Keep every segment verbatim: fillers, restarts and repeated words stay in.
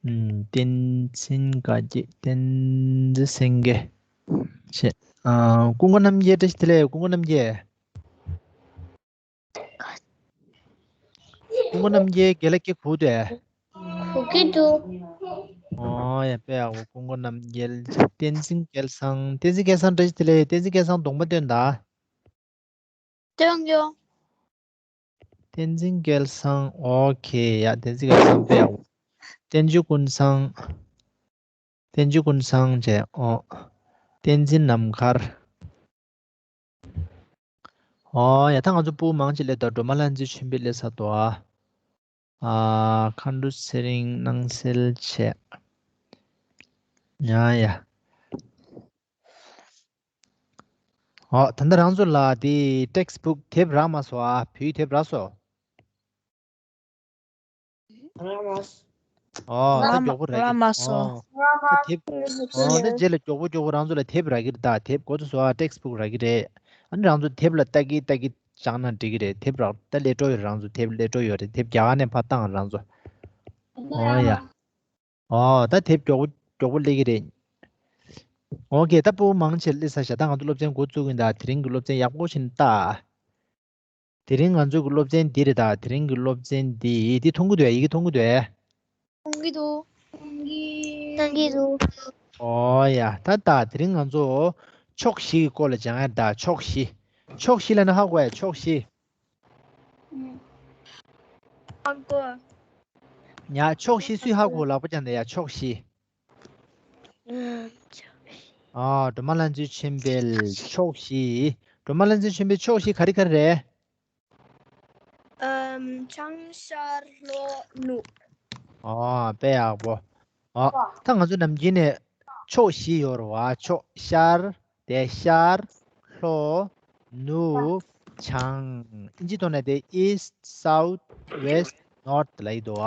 ཨུམ། བསྟན་འཛིན་དགའ་སྐྱིད། བསྟན་འཛིན་སེང་གེ། བྱས། ཨ། ཀུན་དགའ་རྣམ་རྒྱལ། བཀྲ་ཤིས་བདེ་ལེགས། ཀུན་དགའ་རྣམ་རྒྱལ། ཀུན་དགའ་རྣམ་རྒྱལ་རྒན་ལགས་སྐད་གོ་འདུག་གས། གོ་གི་འདུག་ཨོ་ཡ། དཔེ་ཡག་པོ། ཀུན་དགའ་རྣམ་རྒྱལ། བསྟན་འཛིན་སྐལ་བཟང་། བསྟན་འཛིན་སྐལ་བཟང་བཀྲ་ཤིས་བདེ་ལེགས། བསྟན་འཛིན་སྐལ་བཟང་གདོང་པ་སྟོན་དང་། སྟོན་ཡོང་། བསྟན་འཛིན་སྐལ་བཟང་། ཨོ་ཁེ། ཡ། བསྟན་འཛིན་སྐལ་བཟང་དཔེ་ཡག་པོ། བསྟན་འཛིན་ཀུན་བཟང་། བསྟན་འཛིན་ཀུན་བཟང་བྱས། ཨོ། བསྟན་འཛིན་ནམ་མཁར། ཨོ་ཡ། ད་ང་ཚོ་སྤུ་གུ་མང་ཆེ་སླེབས་དང་། སྒྲོལ་མ་ལྷ་འཛིན་ཆོས་འཕེལ་སླེབས་ཚར་འདུག་ཨ། ཨ། མཁའ་འགྲོ་ཚེ་རིང་། སྣང་གསལ་བྱས། ཡ་ཡ། ཨོ། ད་ལྟ་རང་ཚོ་ལ་དེ་text book དེབ་རག་མ་སོང་ཨ། བོད་ཡིག་དེབ་རག་སོང་། རག་མ་སོང་། ཨོ། ད་རག་མ་མགྱོགས་པོ་རག་གི། རག་མ་སོང་། ཨོ། ད་དེབ། ཨོ། ད་རྗེས་ལ་མགྱོགས་པོ་མགྱོགས་པོ་རང་ཚོ་ལ་དེབ་རག་གི་རེད། ད་དེབ་གོ་ཚོད་སོང་ཨ། text book རག་གི་རེད། ཨ་ནི་རང་ཚོ་དེབ་ལ་ལྟ་གི་ལྟ་གི་སྦྱངས་ན་འགྲིག་གི་རེད། དེབ་རག་ད་སླེབས་འགྲོ་ཡོད་རེད། རང་ཚོ་དེབ་སླེབས་འགྲོ་ཡོད་རེད། དེབ་རྒྱ་གར་ནས་ཕར་བཏང་རང་ཚོ། ཨོ་ཡ། ཨོ། ད་དེབ་མགྱོགས་པོ་མགྱོགས་པོ་སླེབས་ཀྱི་རེད། ཨོ་ཁེ། ད་སྤུ་གུ་མང་ཆེ་སླེབས་ཚར་ཤག་ད་ང་ཚོ་སློབ་ཚན་འགོ་བཙུགས་ཀྱི་ཡིན། ད་དེ་རིང་གི་སློབ་ཚན་ཡག་པོ་ཞིག་ལྟ། དེ་རིང་ང་ཚོ་གི་སློབ་ཚན་འདི་རེད། ད་དེ་རིང་གི་སློབ་ཚན་འདི། འདི་མཐོང་གི་འདུག་གས། ཡི་གེ་མཐོང་གི་འདུག་གས། མཐོང་གི་འདུག་མཐོང་གི་འདུག་ཨོ་ཡ། ད་ད་དེ་རིང་ང་ཚོ་ཕྱོགས་བཞི་གི་སྐོར་ལ་སྦྱང་ཡ། ད་ཕྱོགས་བཞི། ཕྱོགས་བཞི་ལབ་ན་ཧ་གོ་ཡ། ཕྱོགས་བཞི། ཧ་གོ། ཡ། ཕྱོགས་བཞི་སུས་ཧ་གོ། ལག་པ་བརྐྱངས་དང་། ཡ། ཕྱོགས་བཞི། ཨ། སྒྲོལ་མ་ལྷ་འཛིན་ཆོས་འཕེལ། ཕྱོགས་བཞི། སྒྲོལ་མ་ལྷ་འཛིན་ཆོས་འཕེལ། ཕྱོགས་བཞི་ག་རེ་ག་རེ་རེད། ཨམ། བྱང་ཤར་ལྷོ་ནུབ། ཨོ། དཔེ་ཡག་པོ། ཨོ། ད་ང་ཚོ་ནམ་རྒྱུན་ནས་ཕྱོགས་བཞི་ཡོད་རེད་པ། ཕྱོགས། ཤར། དེ་ཤར། ལྷོ། ནུབ། བྱང་། ཨིན་ཇིའི་ཐོག་ནས་དེ་east, south, west, north ལབ་ཀྱི་འདུག་པ།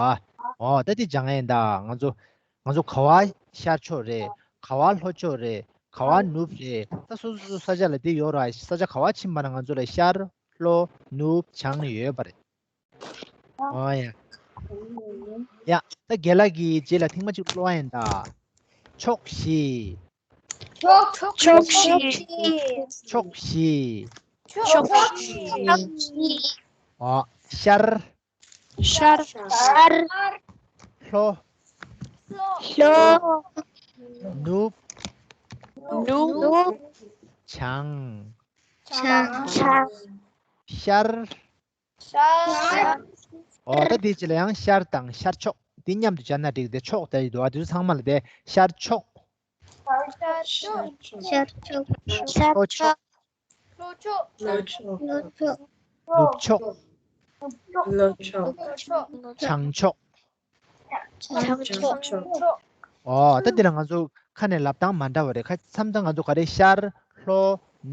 ཨོ། ད་དེ་སྦྱང་ཡ་ཡིན་ད། ང་ཚོ། ང་ཚོ་ག་པར་ཤར་ཕྱོགས་རེད། ག་པར་ལྷོ་ཕྱོགས་རེད། ག་པར་ནུབ་རེད། ད་སོ་སོ་སོ་སོ་ས་ཆ་ལ་དེ་ཡོད་རེད་པ། ས་ཆ་ག་པར་ཕྱིན་པ་ན་ང་ཚོ་ལ་ཤར། ལྷོ། ནུབ། བྱང་ཡོད་པ་རེད། ཨོ་ཡ། ཡ། ད་རྒན་ལགས་ཀྱིས་རྗེས་ལ་ཐེངས་མ་གཅིག་ཀློག་ཡ་ཡིན་ད། ཕྱོགས་བཞི། ཕྱོགས་བཞི། ཕྱོགས་བཞི། ཕྱོགས་བཞི། ཨོ། ཤར། ཤར། ཤར། ལྷོ། ལྷོ། ནུབ། ནུབ། བྱང་། བྱང་། བྱང་། ཤར། ཤར། ཨོ། ད་དེ་རྗེས་ལ་ཡང་ཤར་དང་ཤར་ཕྱོགས། འདི་མཉམ་དུ་སྦྱར་ན་འགྲིག་སྟེ། ཕྱོགས་དེ་འདུག་པ། དེ་ཚོ་ཚང་མ་ལ་དེ་ཤར་ཕྱོགས། ཤར་ཕྱོགས། ཤར་ཕྱོགས། ལྷོ་ཕྱོགས། ལྷོ་ཕྱོགས། ལྷོ་ཕྱོགས། ནུབ་ཕྱོགས། ལྷོ་ཕྱོགས། བྱང་ཕྱོགས། བྱང་ཕྱོགས། ཨོ། ད་འདི་ལ་ང་ཚོ་ཁ་ནས་ལབ་སྟངས་མ་འདྲ་བ་རེད། ཁ། མཚམས་མཚམས་ང་ཚོ་ག་རེ། ཤར། ལྷོ།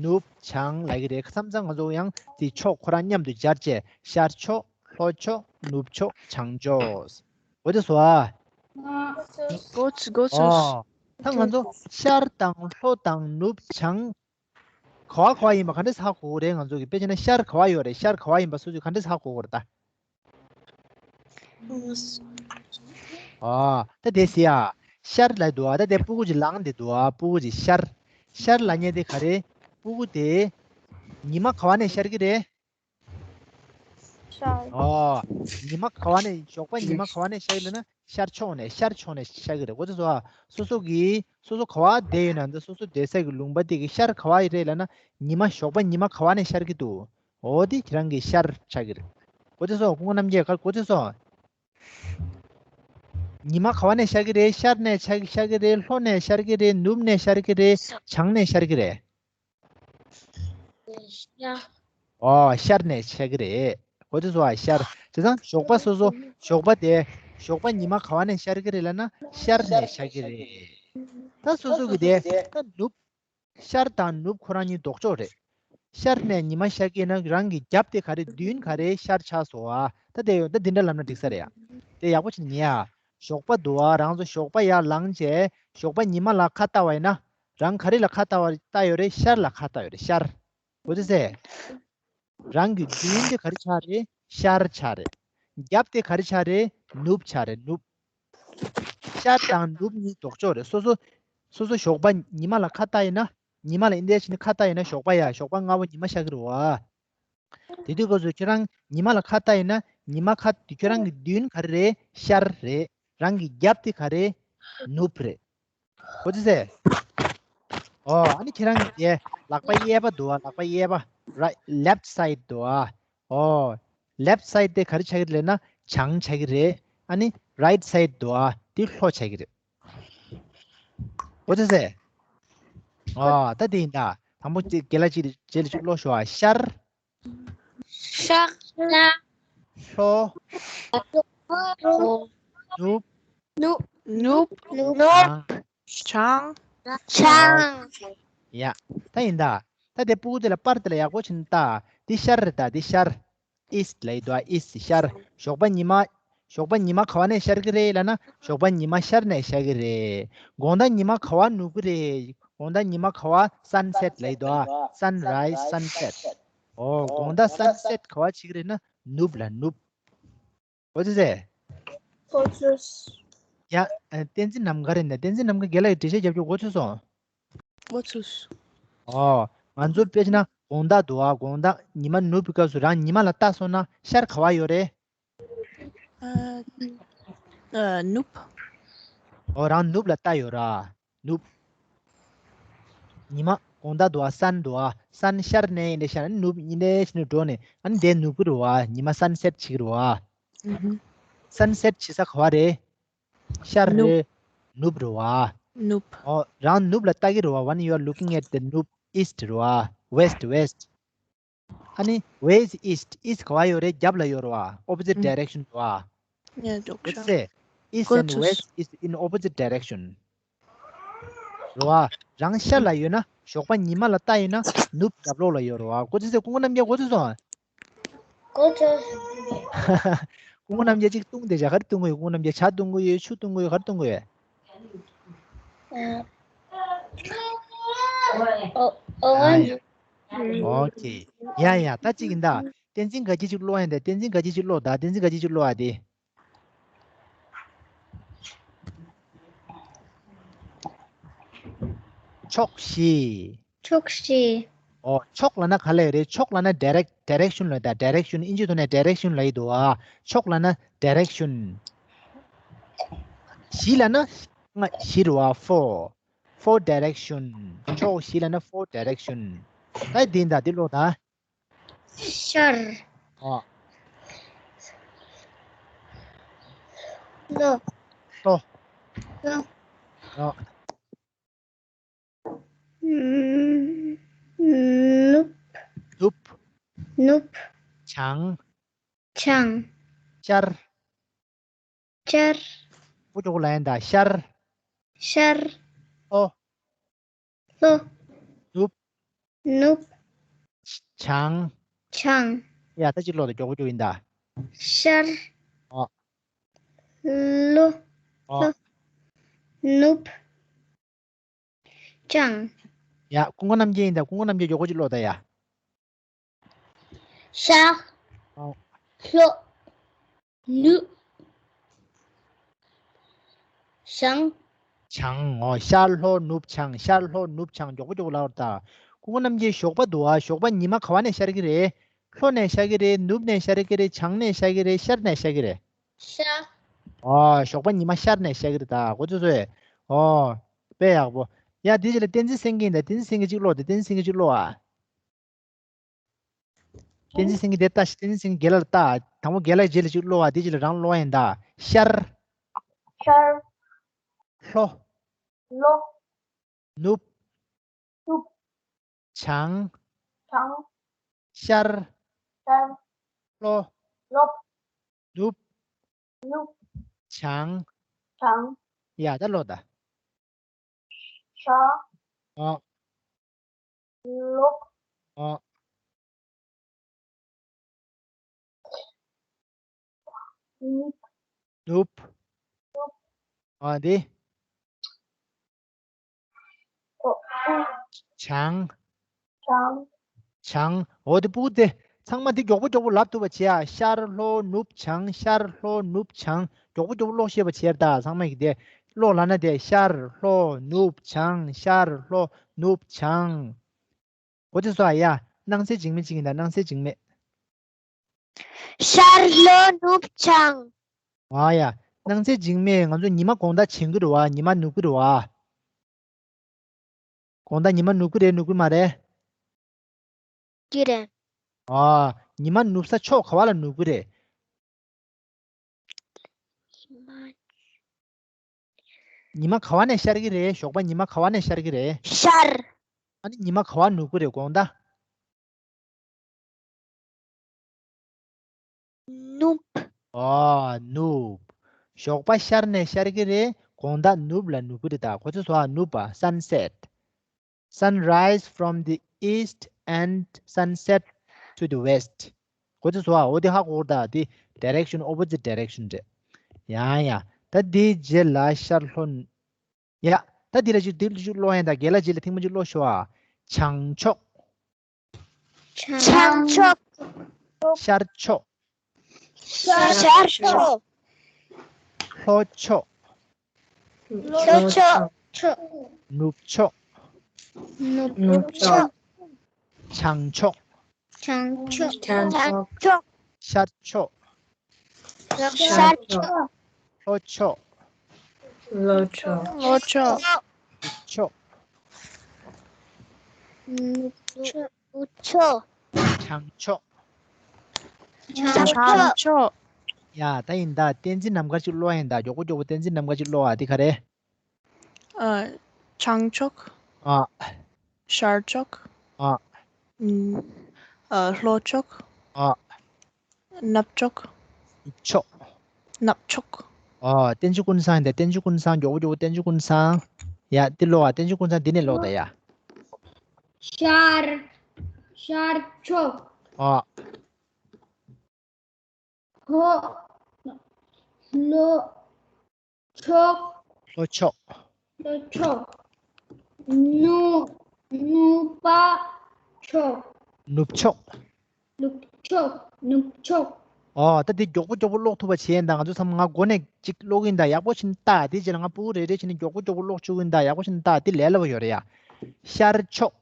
ནུབ། བྱང་ལབ་ཀྱི་རེད། མཚམས་མཚམས་ང་ཚོ་ཡང་དེ་ཕྱོགས་ཁོ་རང་མཉམ་དུ་སྦྱར་བྱས། ཤར་ཕྱོགས། ལྷོ་ཕྱོགས། ནུབ་ཕྱོགས། བྱང་ཕྱོགས། གོ་བདེ་སོང་ཨ། གོ་སོང་། གོ་སོང་། ཨོ། ད་ང་ཚོ་ཤར་དང་ལྷོ་དང་ནུབ་བྱང་ག་པར་ག་པར་ཡིན་པ་ག་འདྲས་ཧ་གོ་གི་རེད། ང་ཚོ་གི་དཔེ་བྱས་ན་ཤར་ག་པར་ཡོད་རེད། ཤར་ག་པར་ཡིན་པ་སོ་སོས་ག་འདྲས་ཧ་གོ་གི་རེད་ད། ཨ། ད་དེ་ཟེར་ཡ། ཤར་ལབ་འདུག་པ། ད་དེ་སྤུ་གུ་ཅིག་ལངས་བསྡད་འདུག་པ། སྤུ་གུ་ཅིག་ཤར། ཤར་ལབ་མཁན་དེ་ག་རེ། སྤུ་གུ་དེ་ཉི་མ་ག་པ་ནས་ཤར་གྱི་རེད། ཤར། ཨོ། ཉི་མ་ག་པ་ནས། ཞོགས་པ་ཉི་མ་ག་པ་ནས་ཤར་གྱི་ལབ་ན། ཤར་ཕྱོགས་ནས། ཤར་ཕྱོགས་ནས་ཤར་གྱི་རེད། གོ་ཚོད་སོང་ཨ། སོ་སོ་གི། སོ་སོ་ག་པར་བསྡད་ཡོད་ན་འདི། སོ་སོ་བསྡད་ས་གི་ལུང་པ་དེ་གི་ཤར་ག་པར་རེད་ལབ་ན། ཉི་མ། ཞོགས་པ་ཉི་མ་ག་པ་ནས་ཤར་གྱི་འདུག་འོ་དེ་ཁྱེད་རང་གི་ཤར་ཆགས་ཀྱི་རེད། གོ་ཚོད་སོང་། སྐུ་ངོ་རྣམ་རྒྱལ། ག། གོ་ཚོད་སོང་། ཉི་མ་ག་པ་ནས་ཤར་གྱི་རེད། ཤར་ནས་ཤར་ཤར་གྱི་རེད། ལྷོ་ནས་ཤར་གྱི་རེད། ནུབ་ནས་ཤར་གྱི་རེད། བྱང་ནས་ཤར་གྱི་རེད། ཤར། ཨོ། ཤར་ནས་ཤར་གྱི་རེད། གོ་ཚོད་སོང་ཨ། ཤར། བྱས་ཙང་ཞོགས་པ་སོ་སོ། ཞོགས་པ་དེ། ཞོགས་པ་ཉི་མ་ག་པ་ནས་ཤར་གྱི་རེད་ལབ་ན། ཤར་ནས་ཤར་གྱི་རེད། ད་སོ་སོ་གི་དེ། ད་ནུབ། ཤར་དང་ནུབ་ཁོ་རང་གཉིས་ལྡོག་ཕྱོགས་རེད། ཤར་ནས་ཉི་མ་ཤར་གྱི་ན། རང་གི་རྒྱབ་དེ་ག་རེ། མདུན་ག་རེ། ཤར་ཆགས་སོང་ཨ། ད་དེ་ཡོད། ད་འདི་འདྲ་ལབ་ན་འགྲིག་ས་རེད་ཡ། དེ་ཡག་པོ་བྱས་ནས་ཉན་ཨ། ཞོགས་པ་འདུག་ཨ། རང་ཚོ་ཞོགས་པ་ཡར་ལངས་བྱས། ཞོགས་པ་ཉི་མ་ལ་ཁ་ལྟ་བ་ཡིན་ན། རང་ག་རེ་ལ་ཁ་ལྟ་བ། ལྟ་ཡོད་རེད། ཤར་ལ་ཁ་ལྟ་ཡོད་རེད། ཤར། གོ་ཚོད་སོང་། རང་གི་མདུན་དེ་ག་རེ་ཆགས་རེད། ཤར་ཆགས་རེད། རྒྱབ་དེ་ག་རེ་ཆགས་རེད། ནུབ་ཆགས་རེད། ནུབ། ཤར་དང་ནུབ་གཉིས་ལྡོག་ཕྱོགས་རེད། སོ་སོ་སོ་སོ་ཞོགས་པ་ཉི་མ་ལ་ཁ་བལྟས་ཡིན་ན། ཉི་མ་ལ་འདི་འདྲ་བྱས་ནས་ཁ་བལྟས་ཡིན་ན་ཞོགས་པ་ཡ། ཞོགས་པ་སྔ་པོ་ཉི་མ་ཤར་གྱི་རེད་བ། དེ་དུས་སྐབས་སུ་ཁྱེད་རང་ཉི་མ་ལ་ཁ་བལྟས་ཡིན་ན། ཉི་མ་ཁ་དེ་ཁྱེད་རང་གི་མདུན་ག་རེ་རེད། ཤར་རེད། རང་གི་རྒྱབ་དེ་ག་རེ། ནུབ་རེད། གོ་ཚོད་ཟེ། ཨོ། ཨ་ནི་ཁྱེད་རང་གི་དེ་ལག་པ་གཡས་པ་འདུག་ཨ། ལག་པ་གཡས་པ། རའི་ལེཕ་སའིད་འདུག་ཨ། ཨོ། ལེཕ་སའིད་དེ་ག་རེ་ཆགས་ཀྱི་རེད་ལབ་ན་བྱང་ཆགས་ཀྱི་རེད། ཨ་ནི་རའིཊ་སའིད་འདུག་ཨ། དེ་ལྷོ་ཆགས་ཀྱི་རེད། གོ་ཚོད་ཟེ། ཨོ། ད་དེ་ཡིན་ད། དང་པོ་གཅིག་རྒན་ལགས་གཅིག་རྗེས་ལ་གཅིག་ཀློག་ཤོག་ཨ། ཤར། ཤར། ལྷོ། ལྷོ། ནུབ། ནུབ། ནུབ། ནུབ། བྱང་། བྱང་། བྱང་། ཡ། ད་ཡིན་ད། ད་དེ་སྤུ་གུ་དེ་ལ་པར་དེ་ལ་ཡག་པོ་བྱས་ནས་ལྟ། འདི་ཤར་རེད་ད། འདི་ཤར། ཨིསྟ་ལབ་ཡོད་དོ། ཨིསྟ། ཤར། ཞོགས་པ་ཉི་མ། ཞོགས་པ་ཉི་མ་ག་བ་ནས་ཤར་གྱི་རེད་ལབ་ན། ཞོགས་པ་ཉི་མ་ཤར་ནས་ཤར་གྱི་རེད། དགོང་དག་ཉི་མ་ག་བ་ནུབ་ཀྱི་རེད། དགོང་དག་ཉི་མ་ག་བ། སན་སེཊ་ལབ་ཡོད་དོ། སན་རའིས། སན་སེཊ། ཨོ། དགོང་དག་སན་སེཊ་ག་བ་བྱེད་ཀྱི་རེད་ན། ནུབ་ལ། ནུབ། གོ་ཚོད་ཟེ། གོ་ཚོད། ཡ། ཨ། བསྟན་འཛིན་ནམ་མཁའ་རེད་ད། བསྟན་འཛིན་ནམ་མཁའ་རྒན་ལགས་ཀྱིས་འགྲེལ་བཤད་རྒྱབ་རྒྱུ་གོ་ཚོད་སོང་། གོ་ཚོད། ཨོ། ང་ཚོ་དཔེ་བྱས་ན་དགོང་དག་འདུག་ཨ། དགོང་དག་ཉི་མ་ནུབ་པའི་སྐབས་སུ་རང་ཉི་མ་ལ་ལྟ་སོང་ན་ཤར་ག་བ་ཡོད་རེད། ཨ། ཨ། ནུབ། ཨོ། རང་ནུབ་ལ་ལྟ་ཡོད་ར། ནུབ། ཉི་མ་དགོང་དག་འདུག་ཨ། སན་འདུག་ཨ། སན་ཤར་ནས་འདི་འདྲ་ཤར་ནས་ནུབ་འདི་འདྲ་བྱས་ནས་འགྲོ་ནས། ཨ་ནི་དེ་ནུབ་ཀྱི་རེད་བ། ཉི་མ་སན་སེཊ་བྱེད་ཀྱི་རེད་བ། ཨུ་ཧུ། སན་སེཊ་བྱེད་ས་ག་བ་རེད། ཤར་ནུབ། རེད། ནུབ་རེད་བ། ནུབ། ཨོ། རང་ནུབ་ལ་ལྟ་གི་རེད་བ། When you are looking at the ནུབ། ཨིསྟ་རེད་བ། ཝེསྟ། ཝེསྟ། ཨ་ནི། Where is east? ཨིསྟ་ག་བ་ཡོད་རེད། རྒྱབ་ལ་ཡོད་རེད་བ། Opposite ཨུ། ཌའི་རེག་ཤན་རེད་བ། ཡ། འགྲོ་ཤག Let's say east and west is in opposite direction. རེད་བ། རང་ཤར་ལ་ཡོད་ན། ཞོགས་པ་ཉི་མ་ལ་ལྟ་ཡིན་ན་ནུབ་རྒྱབ་ལོགས་ལ་ཡོད་རེད་བ། གོ་ཚོད་ཟེ། སྐུ་ངོ་རྣམ་རྒྱལ་གོ་ཚོད་སོང་། གོ་ཚོད། སྐུ་ངོ་རྣམ་རྒྱལ་གཅིག་བཏུང་བསྡད་བཞག་ག་རེ་བཏུང་གི་ཡོད། སྐུ་ངོ་རྣམ་རྒྱལ་ཇ་བཏུང་གི་ཡོད། ཆུ་བཏུང་གི་ཡོད། ག་རེ་བཏུང་གི་ཡོད། ཨ། ཨོ། ཨོ། ཨ། ཡ། ཨོ་ཁེ། ཡ་ཡ། ད་གཅིག་ཡིན་ད། བསྟན་འཛིན་དགའ་སྐྱིད་གཅིག་ཀློག་ཡིན་ད། བསྟན་འཛིན་དགའ་སྐྱིད་གཅིག་ཀློག་ད། བསྟན་འཛིན་དགའ་སྐྱིད་གཅིག་ཀློག་ཨ་དེ། ཕྱོགས་བཞི། ཕྱོགས་བཞི། ཨོ། ཕྱོགས་ལབ་ན་ག་རེ་རེད། ཕྱོགས་ལབ་ན་ཌའི་རེག་ཌའི་རེག་ཤན་ལབ་ད། ཌའི་རེག་ཤན། ཨིན་ཇིའི་ཐོག་ནས་ཌའི་རེག་ཤན་ལབ་ཡོད་དོ་ཨ། ཕྱོགས་ལབ་ན་ཌའི་རེག་ཤན། བཞི་ལབ་ན་ལྔ་བཞི་རེད་བ། ཕོར། ཕོར་ཌའི་རེག་ཤན། ཕྱོགས་བཞི་ལབ་ན་ཕོར་ཌའི་རེག་ཤན། ད་འདི་ཡིན་ད། འདི་ཀློག་ད། ཤར། ཨ། ལྷོ། ལྷོ། ལྷོ། ཨ། ནུབ། ནུབ། ནུབ། བྱང་། བྱང་། ཤར། ཤར། ཀུ་ཅོག་ལ་ཡིན་ད། ཤར། ཤར། ལྷོ། ལྷོ། ནུབ། ནུབ། བྱང་། བྱང་། ཡ། ད་གཅིག་ཀློག་ད། མགྱོགས་པོ་མགྱོགས་ཡིན་ད། ཤར། ཨ། ལྷོ། ཨ། ལྷོ། ནུབ། བྱང་། ཡ། སྐུ་ངོ་རྣམ་རྒྱལ་ཡིན་ད། སྐུ་ངོ་རྣམ་རྒྱལ་མགྱོགས་པོ་གཅིག་ཀློག་ད་ཡ། ཤར། ཨ། ལྷོ། ནུབ། བྱང་། བྱང་། ཨོ། ཤར་ལྷོ་ནུབ་བྱང་། ཤར་ལྷོ་ནུབ་བྱང་། མགྱོགས་པོ་མགྱོགས་པོ་ལབ་ད། སྐུ་ངོ་རྣམ་རྒྱལ་ཞོགས་པ་འདུག་ཨ། ཞོགས་པ་ཉི་མ་ག་བ་ནས་ཤར་གི་རེད། ལྷོ་ནས་ཤར་གི་རེད། ནུབ་ནས་ཤར་གི་རེད། བྱང་ནས་ཤར་གི་རེད། ཤར་ནས་ཤར་གི་རེད། ཤར། ཨོ། ཞོགས་པ་ཉི་མ་ཤར་ནས་ཤར་གི་རེད་ད། གོ་ཚོད་སོང་ངས། ཨོ། དཔེ་ཡག་པོ། ཡ། དེ་རྗེས་ལ་བསྟན་འཛིན་སེང་གེ་ཡིན་ད། བསྟན་འཛིན་སེང་གེ་གཅིག་ཀློག་དེ། བསྟན་འཛིན་སེང་གེ་གཅིག་ཀློག་ཨ། བསྟན་འཛིན་སེང་གེ་དེ་ལྟ་ཞིག་བསྟན་འཛིན་སེང་གེ་རྒན་ལགས་ལ་ལྟ། དང་པོ་རྒན་ལགས་རྗེས་ལ་གཅིག་ཀློག་ཨ། དེ་རྗེས་ལ་རང་ཀློག་ཡིན་ད། ཤར། ཤར། ལྷོ། ལྷོ། ནུབ། ནུབ། བྱང་། བྱང་། ཤར། ཤར། ལྷོ། ལྷོ། ནུབ། ནུབ། བྱང་། བྱང་། ཡ། ད་ཀློག་ད། ཤར། ཨ། ལྷོ། ཨ། ནུབ། ནུབ། ཨ། དེ། ཨོ། བྱང་། བྱང་། བྱང་། འོ་དེ་སྤུ་གུ་དེ། ཚང་མ་དེ་མགྱོགས་པོ་མགྱོགས་པོ་ལབ་ཐུབ་པ་བྱེད་ཨ། ཤར་ལྷོ་ནུབ་བྱང་། ཤར་ལྷོ་ནུབ་བྱང་། མགྱོགས་པོ་མགྱོགས་པོ་ཀློག་ཤེས་པ་བྱེད་ད། ཚང་མ་གིས་དེ། ཀློག་ལབ་ན་དེ་ཤར་ལྷོ་ནུབ་བྱང་ཤར་ལྷོ་ནུབ་བྱང་། གོ་ཚོད་སོང་ཨ། ཡ། སྣང་གསལ་འཇིགས་མེད་ཅིག་ཡིན་ད། སྣང་གསལ་འཇིགས་མེད། ཤར་ལྷོ་ནུབ་བྱང་། ཨ་ཡ། སྣང་གསལ་འཇིགས་མེད་ང་ཚོ་ཉི་མ་དགོང་དག་བྱིན་གྱི་རེད་བ། ཉི་མ་ནུབ་ཀྱི་རེད་བ། དགོང་དག་ཉི་མ་ནུབ་ཀྱི་རེད་ནུབ་ཀྱི་མ་རེད། ཀྱི་རེད། ཨ། ཉི་མ་ནུབ་ས་ཕྱོགས་ག་བ་ལ་ནུབ་ཀྱི་རེད། ཉི་མ་ག་བ་ནས་ཤར་གྱི་རེད། ཞོགས་པ་ཉི་མ་ག་བ་ནས་ཤར་གྱི་རེད། ཤར། ཨ་ནི་ཉི་མ་ག་བ་ནུབ་ཀྱི་རེད་དགོང་དག་ནུབ། ཨོ། ནུབ། ཞོགས་པ་ཤར་ནས་ཤར་གྱི་རེད། དགོང་དག་ནུབ་ལ་ནུབ་ཀྱི་རེད་ད། གོ་ཚོད་སོང་ཨ། ནུབ་པ། sunset. Sunrise from the east and sunset to the west. གོ་ཚོད་སོང་ཨ། འོ་དེ་ཧ་གོ་གི་རེད་ད། དེ་direction, opposite direction རེད། ཡང་ཡང་། ད་དེའི་རྗེས་ལ་ཤར་ལྷོ། ཡ། ད་འདི་ལ་ཅིག་འདི་ལ་ཅིག་ཀློག་ཡིན་ད། རྒན་ལགས་རྗེས་ལ་ཐེངས་མ་གཅིག་ཀློག་ཤོག་ཨ། བྱང་ཕྱོགས། བྱང་ཕྱོགས། ཤར་ཕྱོགས། ཤར་ཕྱོགས། ལྷོ་ཕྱོགས། ལྷོ་ཕྱོགས། ཕྱོགས། ནུབ་ཕྱོགས། ནུབ་ཕྱོགས། བྱང་ཕྱོགས། བྱང་ཕྱོགས། བྱང་ཕྱོགས། བྱང་ཕྱོགས། ཤར་ཕྱོགས། ཤར་ཕྱོགས། ལྷོ་ཕྱོགས། ལྷོ་ཕྱོགས། ལྷོ་ཕྱོགས། ནུབ་ཕྱོགས། ནུབ་ཕྱོགས། ནུབ་ཕྱོགས། བྱང་ཕྱོགས། བྱང་ཕྱོགས། ཕྱོགས། ཡ། ད་ཡིན་ད། བསྟན་འཛིན་ནམ་མཁར་ཅིག་ཀློག་ཡིན་ད། མགྱོགས་པོ་མགྱོགས་པོ་བསྟན་འཛིན་ནམ་མཁར་ཅིག་ཀློག་ཨ། འདི་ག་རེད། ཨ། བྱང་ཕྱོགས། ཨ། ཤར་ཕྱོགས། ཨ། ཨ། ལྷོ་ཕྱོགས། ཨ། ནུབ་ཕྱོགས། ནུབ་ཕྱོགས། ནུབ་ཕྱོགས། ཨ། བསྟན་འཛིན་ཀུན་བཟང་ཡིན་ད། བསྟན་འཛིན་ཀུན་བཟང་། མགྱོགས་པོ་མགྱོགས་པོ་བསྟན་འཛིན་ཀུན་བཟང་། ཡ། འདི་ཀློག་ཨ། བསྟན་འཛིན་ཀུན་བཟང་འདི་ནས་ཀློག་ད་ཡ། ཤར། ཤར་ཕྱོགས། ཨ། ལྷོ། ལྷོ་ཕྱོགས། ལྷོ་ཕྱོགས། ལྷོ་ཕྱོགས། ནུབ། ནུབ་པ་ཕྱོགས། ནུབ་ཕྱོགས། ནུབ་ཕྱོགས། ནུབ་ཕྱོགས། ཨོ། ད་འདི་མགྱོགས་པོ་མགྱོགས་པོ་ཀློག་ཐུབ་པ་བྱས་ཡིན་ད། ང་ཚོ་ཚང་མ་ང་མགོ་ནས་ཅིག་ཀློག་གིན་ད། ཡག་པོ་ཞིག་ལྟ། དེ་རྗེས་ལ་ང་ཕྲུ་གུ་རེ་རེ་བྱས་ནས་མགྱོགས་པོ་མགྱོགས་པོ་ཀློག་བཅུག་གིན་ད། ཡག་པོ་ཞིག་ལྟ། དེ་ལས་སླ་པོ་ཡོད་རེད་ཡ། ཤར་ཕྱོགས།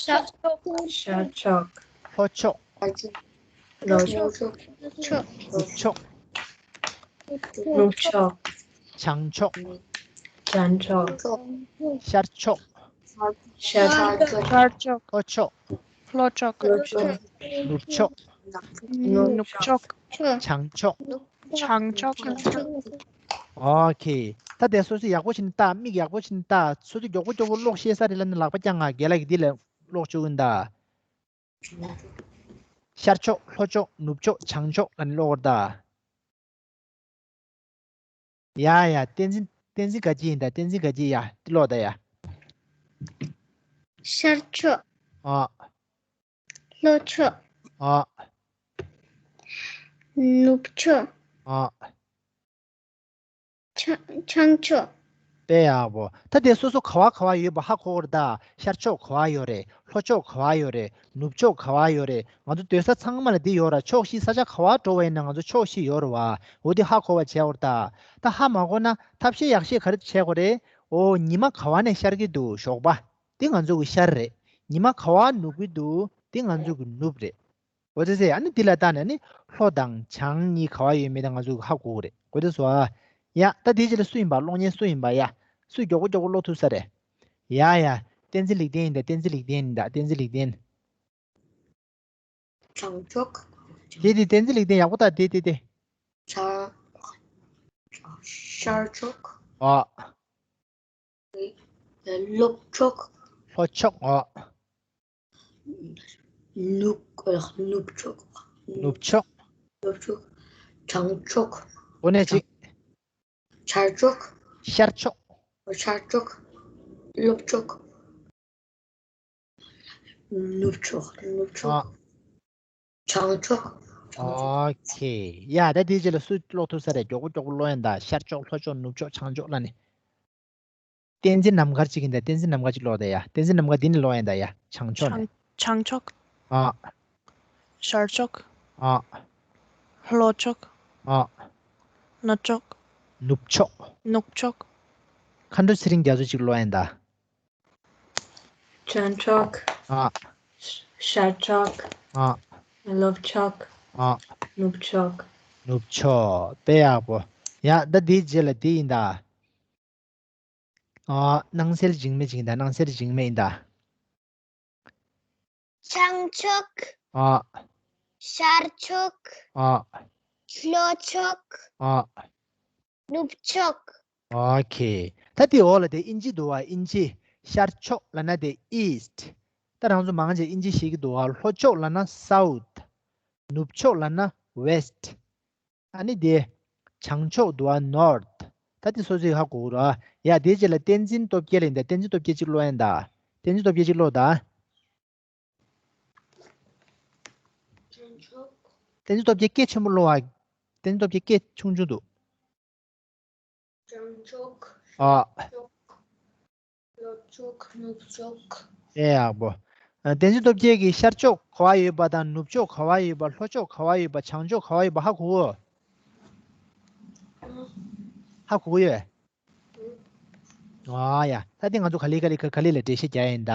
ཤར་ཕྱོགས། ཤར་ཕྱོགས། ལྷོ་ཕྱོགས། ལྷོ་ཕྱོགས། ནུབ་ཕྱོགས། ནུབ་ཕྱོགས། བྱང་ཕྱོགས། བྱང་ཕྱོགས། ཤར་ཕྱོགས། ཤར་ཕྱོགས། ཤར་ཕྱོགས། ལྷོ་ཕྱོགས། ལྷོ་ཕྱོགས། ལྷོ་ཕྱོགས། ནུབ་ཕྱོགས། ནུབ་ཕྱོགས། བྱང་ཕྱོགས། བྱང་ཕྱོགས། ཨོ་ཁེ། ད་དེ་སོ་སོ་ཡག་པོ་ཞིག་ལྟ། མིག་ཡག་པོ་ཞིག་ལྟ། སོ་སོ་མགྱོགས་པོ་མགྱོགས་པོ་ཀློག་ཤེས་ས་རེད་ལབ་ན་ལག་པ་བརྐྱངས་ཨ། རྒན་ལགས་ཀྱིས་འདི་ལ་ཀློག་བཅུག་གིན་ད། ཤར་ཕྱོགས། ལྷོ་ཕྱོགས། ནུབ་ཕྱོགས། བྱང་ཕྱོགས་ལབ་ནས་ཀློག་གི་རེད་ད། ཡ་ཡ། བསྟན་འཛིན། བསྟན་འཛིན་དགའ་སྐྱིད་ཡིན་ད། བསྟན་འཛིན་དགའ་སྐྱིད་ཡ། འདི་ཀློག་ད་ཡ། ཤར་ཕྱོགས། ཨ། ལྷོ་ཕྱོགས། ཨ། ནུབ་ཕྱོགས། ཨ། བྱང་བྱང་ཕྱོགས། དཔེ་ཡག་པོ། ད་དེ་སོ་སོ་ག་བ་ག་བ་ཡོད་པ་ཧ་གོ་གི་རེད་ད། ཤར་ཕྱོགས་ག་བ་ཡོད་རེད། ལྷོ་ཕྱོགས་ག་བ་ཡོད་རེད། ནུབ་ཕྱོགས་ག་བ་ཡོད་རེད། ང་ཚོ་སྡོད་ས་ཚང་མ་ལ་འདི་ཡོད་ར། ཕྱོགས་བཞི་ས་ཆ་ག་བ་འགྲོ་བ་ཡིན་ན་ང་ཚོ་ཕྱོགས་བཞི་ཡོད་རེད་བ། འོ་འདི་ཧ་གོ་བ་བྱས་འོར་ད། ད་ཧ་མ་གོ་ན་ཐབས་ཤེས་ཡག་ཤོས་ག་རེ་བྱེད་དགོས་རེད། ཨོ། ཉི་མ་ག་བ་ནས་ཤར་གྱི་འདུག་ཞོགས་པ། འདི་ང་ཚོ་གི་ཤར་རེད། ཉི་མ་ག་བ་ནུབ་ཀྱི་འདུག་འདི་ང་ཚོ་གི་ནུབ་རེད། འོ་ཙི་ཙི། ཨ་ནི་འདི་ལ་བལྟས་ནས་ནི་ལྷོ་དང་བྱང་གཉིས་ག་བ་ཡོད་མེད་དེ་ང་ཚོ་གི་ཧ་གོ་གི་རེད། གོ་ཐོས་སོང་ཨ། ཡ། ད་དེའི་རྗེས་ལ་སུ་ཡིན་པ། གློག་བརྙན་སུ་ཡིན་པ་ཡ། སུས་མགྱོགས་པོ་མགྱོགས་པོ་ཀློག་ཐུབ་ས་རེད། ཡ་ཡ། བསྟན་འཛིན་ལེགས་ལྡན་ཡིན་ད། བསྟན་འཛིན་ལེགས་ལྡན་ཡིན་ད། བསྟན་འཛིན་ལེགས་ལྡན། བྱང་ཕྱོགས། དེ་དེ་བསྟན་འཛིན་ལེགས་ལྡན་ཡག་པོ་ད། དེ་དེ་དེ། བྱང་། ཤར་ཕྱོགས། ཨ། ལྷོ་ཕྱོགས། ལྷོ་ཕྱོགས། ཨ། ནུབ། ནུབ་ཕྱོགས། ནུབ་ཕྱོགས། ནུབ་ཕྱོགས། བྱང་ཕྱོགས། འོ་ནས་ཅིག་ཤར་ཕྱོགས། ཤར་ཕྱོགས། ཤར་ཕྱོགས། ལྷོ་ཕྱོགས། ནུབ་ཕྱོགས། ནུབ་ཕྱོགས། ཨ། བྱང་ཕྱོགས། ཨོ་ཁེ། ཡ། ད་དེའི་རྗེས་ལ་སུས་ཀློག་ཐུབ་ས་རེད། མགྱོགས་པོ་མགྱོགས་པོ་ཀློག་ཡིན་ད། ཤར་ཕྱོགས། ལྷོ་ཕྱོགས། ནུབ་ཕྱོགས། བྱང་ཕྱོགས་ལབ་ནས། བསྟན་འཛིན་ནམ་མཁར་གཅིག་ཡིན་ད། བསྟན་འཛིན་ནམ་མཁར་གཅིག་ཀློག་ད་ཡ། བསྟན་འཛིན་ནམ་མཁར་འདི་ནས་ཀློག་ཡིན་ད་ཡ། བྱང་ཕྱོགས་ནས། བྱང་ཕྱོགས། ཨ། ཤར་ཕྱོགས། ཨ། ལྷོ་ཕྱོགས། ཨ། ནུབ་ཕྱོགས། ནུབ་ཕྱོགས། ནུབ་ཕྱོགས། མཁའ་འགྲོ་ཚེ་རིང་རྒྱ་མཚོ་གཅིག་ཀློག་ཡིན་ད། བྱང་ཕྱོགས། ཨ། ཤར་ཕྱོགས། ཨ། ལྷོ་ཕྱོགས། ཨ། ནུབ་ཕྱོགས། ནུབ་ཕྱོགས། དཔེ་ཡག་པོ། ཡ་ད་འདིའི་རྗེས་ལ་འདི་ཡིན་ད། ཨ། སྣང་གསལ་འཇིགས་མེད་ཅིག་ཡིན་ད། སྣང་གསལ་འཇིགས་མེད་ཡིན་ད། བྱང་ཕྱོགས། ཨ། ཤར་ཕྱོགས། ཨ། ལྷོ་ཕྱོགས། ཨ། ནུབ་ཕྱོགས། ཨོ་ཁེ། ད་དེའི་འོག་ལ་དེ་ཨིན་ཇི་འདུག་བ། ཨིན་ཇི། ཤར་ཕྱོགས་ལབ་ན་དེ་ཨིསྟ། ད་རང་ཚོ་མང་ཆེ་ཨིན་ཇི་ཤེས་ཀྱི་འདུག་བ། ལྷོ་ཕྱོགས་ལབ་ན་སའུཐ། ནུབ་ཕྱོགས་ལབ་ན་ཝེསྟ། ཨ་ནི་དེ། བྱང་ཕྱོགས་འདུག་བ། ནོརཐ། ད་དེ་སོ་སོའི་ཧ་གོ་གི་རེད། ཡ་དེའི་རྗེས་ལ་བསྟན་འཛིན་སྟོབས་རྒྱལ་ལ་ཡིན་ད། བསྟན་འཛིན་སྟོབས་རྒྱལ་གཅིག་ཀློག་ཡིན་ད། བསྟན་འཛིན་སྟོབས་རྒྱལ་གཅིག་ཀློག་ད། བྱང་ཕྱོགས། བསྟན་འཛིན་སྟོབས་རྒྱལ་སྐད་ཆེན་པོ་ཀློག་ཨ། བསྟན་འཛིན་སྟོབས་རྒྱལ་སྐད་ཆུང་ཆུང་འདུག་བྱང་ཕྱོགས། ཨ། ཤར་ཕྱོགས། ལྷོ་ཕྱོགས། ནུབ་ཕྱོགས། དཔེ་ཡག་པོ། ཨ། བསྟན་འཛིན་སྟོབས་རྒྱལ་གྱིས་ཤར་ཕྱོགས་ག་བ་ཡོད་པ་དང་ནུབ་ཕྱོགས་ག་བ་ཡོད་པ། ལྷོ་ཕྱོགས་ག་བ་ཡོད་པ། བྱང་ཕྱོགས་ག་བ་ཡོད་པ་ཧ་གོ་གོ། ཧ་གོ་གོ་ཡོད། ཨ་ཡ། ད་དེ་ང་ཚོ་ག་ལེ་ག་ལེ་ག་ག་ལེ་ལ་འགྲེལ་བཤད་རྒྱག་ཡིན་ད།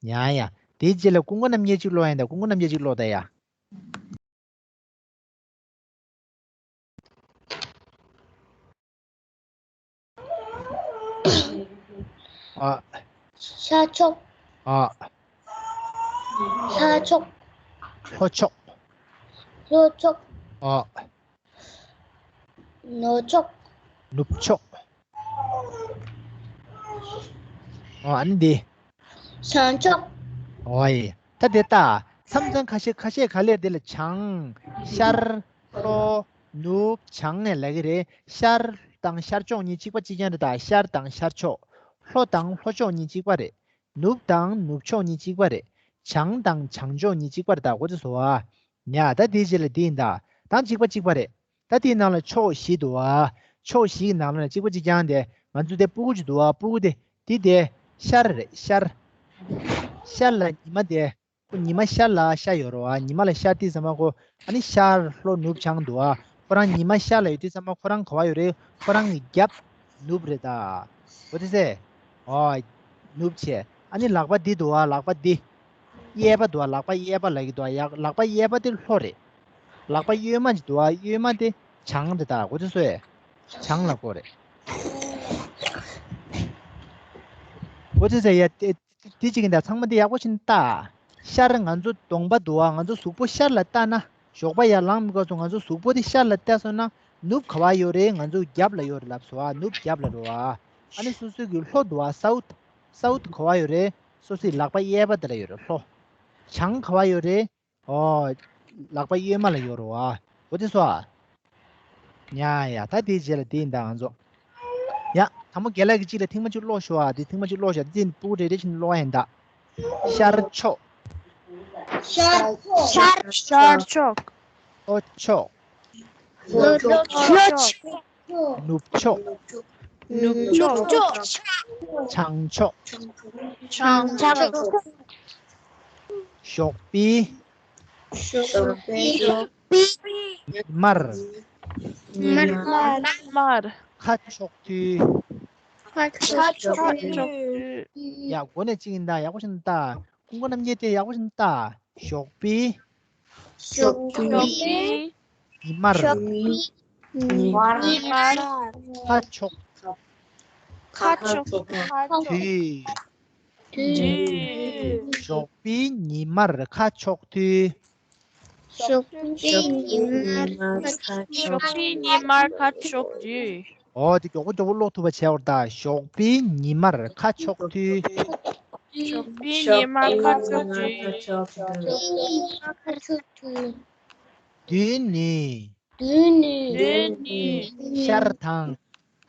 ཡ་ཡ། དེའི་རྗེས་ལ་ཀུན་མཁྱེན་རྣམ་རྒྱལ་གཅིག་ཀློག་ཡིན་ད། ཀུན་མཁྱེན་རྣམ་རྒྱལ་གཅིག་ཀློག་ད་ཡ། ཨ། ཤར་ཕྱོགས། ཨ། ལྷོ་ཕྱོགས། ལྷོ་ཕྱོགས། ལྷོ་ཕྱོགས། ཨ། ནུབ་ཕྱོགས། ནུབ་ཕྱོགས། ཨ་ནི་འདི། བྱང་ཕྱོགས། ཨོ་ཡེ། ད་དེ་ལྟ། མཚམས་མཚམས་ཁ་ཤས་ཁ་ཤས་ག་ལེར་དེ་ལ་བྱང་། ཤར། ལྷོ། ནུབ། བྱང་ནས་ལབ་ཀྱི་རེད། ཤར་དང་ཤར་ཕྱོགས་གཉིས་གཅིག་པ་གཅིག་རྐྱང་རེད་ད། ཤར་དང་ཤར་ཕྱོགས། ལྷོ་དང་ལྷོ་ཕྱོགས་གཉིས་གཅིག་པ་རེད། ནུབ་དང་ནུབ་ཕྱོགས་གཉིས་གཅིག་པ་རེད། བྱང་དང་བྱང་ཕྱོགས་གཉིས་གཅིག་པ་རེད་ད། གོ་ཚོད་སོང་ཨ། ཡ་ད་དེའི་རྗེས་ལ་འདི་ཡིན་ད། དང་གཅིག་པ་གཅིག་པ་རེད། ད་དེའི་ནང་ལ་ཕྱོགས་བཞི་འདུག་ཨ། ཕྱོགས་བཞིའི་ནང་ལ་གཅིག་པ་གཅིག་རྐྱང་དེ་ང་ཚོ་དེ་སྤུ་གུ་གཅིག་འདུག་ཨ། སྤུ་གུ་དེ་དེ་དེ་ཤར་རེད་ཤར། ཤར་ལ་ཉི་མ་དེ། ཁོ་ཉི་མ་ཤར་ལ་ཤར་ཡོད་རེད་བ། ཉི་མ་ལ་ཤར་དུས་ཙམ་པ་ཁོ་ཨ་ནི་ཤར་ལྷོ་ནུབ་བྱང་འདུག་ཨ། ཁོ་རང་ཉི་མ་ཤར་ལ་ཡོད་དུས་ཙམ་པ་ཁོ་རང་ག་བ་ཡོད་རེད། ཁོ་རང་གི་རྒྱབ་ནུབ་རེད་ད། གོ་ཐོས་སེ། ཨོ། ནུབ་བྱས། ཨ་ནི་ལག་པ་འདི་འདུག་ཨ། ལག་པ་འདི། གཡས་པ་འདུག་ཨ། ལག་པ་གཡས་པ་ལབ་ཀྱི་འདུག་ཨ། ཡ་ལག་པ་གཡས་པ་དེ་ལྷོ་རེད། ལག་པ་གཡོན་མ་ཅིག་འདུག་ཨ། གཡོན་མ་དེ་བྱང་རེད་ད། གོ་ཐོས་སེ། བྱང་ལ་གོ་རེད། གོ་ཐོས་སེ། ཡ་དེ་དེ་གཅིག་ཡིན་ད། ཚང་མ་དེ་ཡག་པོ་ཞིག་ལྟ། ཤར་ང་ཚོ་གདོང་པ་འདུག་ཨ། ང་ཚོ་གཟུགས་པོ་ཤར་ལ་ལྟ་ན། ཞོགས་པ་ཡར་ལངས་པའི་སྐབས་སུ་ང་ཚོ་གཟུགས་པོ་དེ་ཤར་ལ་བལྟས་སོང་ན་ནུབ་ག་བ་ཡོད་རེད། ང་ཚོ་རྒྱབ་ལ་ཡོད་རེད་ལབ་སོང་ཨ། ནུབ་རྒྱབ་ལ་རེད་བ། ཨ་ནི་སོ་སོའི་གི་ལྷོ་འདུག་ཨ། སའུཐ། སའུཐ་ག་བ་ཡོད་རེད། སོ་སོའི་ལག་པ་གཡས་པ་དེ་ལ་ཡོད་རེད་ལྷོ། བྱང་ག་བ་ཡོད་རེད། ཨོ། ལག་པ་གཡོན་མ་ལ་ཡོད་རེད་བ། གོ་ཐོས་སོང་ཨ། ཡ་ཡ། ད་དེའི་རྗེས་ལ་དེ་ཡིན་ད་ང་ཚོ། ཡ། དང་པོ་རྒན་ལགས་ཀྱིས་གཅིག་ལ་ཐེངས་མ་གཅིག་ཀློག་ཤོག་ཨ། དེ་ཐེངས་མ་གཅིག་ཀློག་ཤོག། དེ་སྤུ་གུ་རེ་རེ་བཞིན་ཀློག་ཡ་ཡིན་ད། ཤར་ཕྱོགས། ཤར་ཕྱོགས། ཤར་ཕྱོགས། ལྷོ་ཕྱོགས། ལྷོ་ཕྱོགས། ལྷོ་ཕྱོགས། ནུབ་ཕྱོགས། ནུབ་ཕྱོགས། བྱང་ཕྱོགས། བྱང་ཕྱོགས། ཞོགས་པའི། ཞོགས་པའི། ཉི་མར། ཉི་མར། མཁའ་ཕྱོགས་དུས། མཁའ་ཕྱོགས་དུས། ཡ་གོ་ནས་གཅིག་ཡིན་ད། ཡག་པོ་ཞིག་ལྟ། ཀུན་མཁྱེན་རྣམ་རྒྱལ་དེ་ཡག་པོ་ཞིག་ལྟ། ཞོགས་པའི། ཞོགས་པའི། ཉི་མར། ཉི་མར། མཁའ་ཕྱོགས། མཁའ་ཕྱོགས། དུས། དུས། ཞོགས་པའི་ཉི་མར་མཁའ་ཕྱོགས་དུས། ཞོགས་པའི་ཉི་མར་མཁའ་ཕྱོགས། ཞོགས་པའི་ཉི་མར་མཁའ་ཕྱོགས་དུས། ཨོ་དེ་མགྱོགས་པོ་མགྱོགས་པོ་ཀློག་ཐུབ་པ་བྱས་པ་རེད་ད། ཞོགས་པའི་ཉི་མར་མཁའ་ཕྱོགས་དུས། ཞོགས་པའི་ཉི་མར་མཁའ་ཕྱོགས་དུས། དུས་ནི། དུས་ནི། དུས་ནི། ཤར་དང་།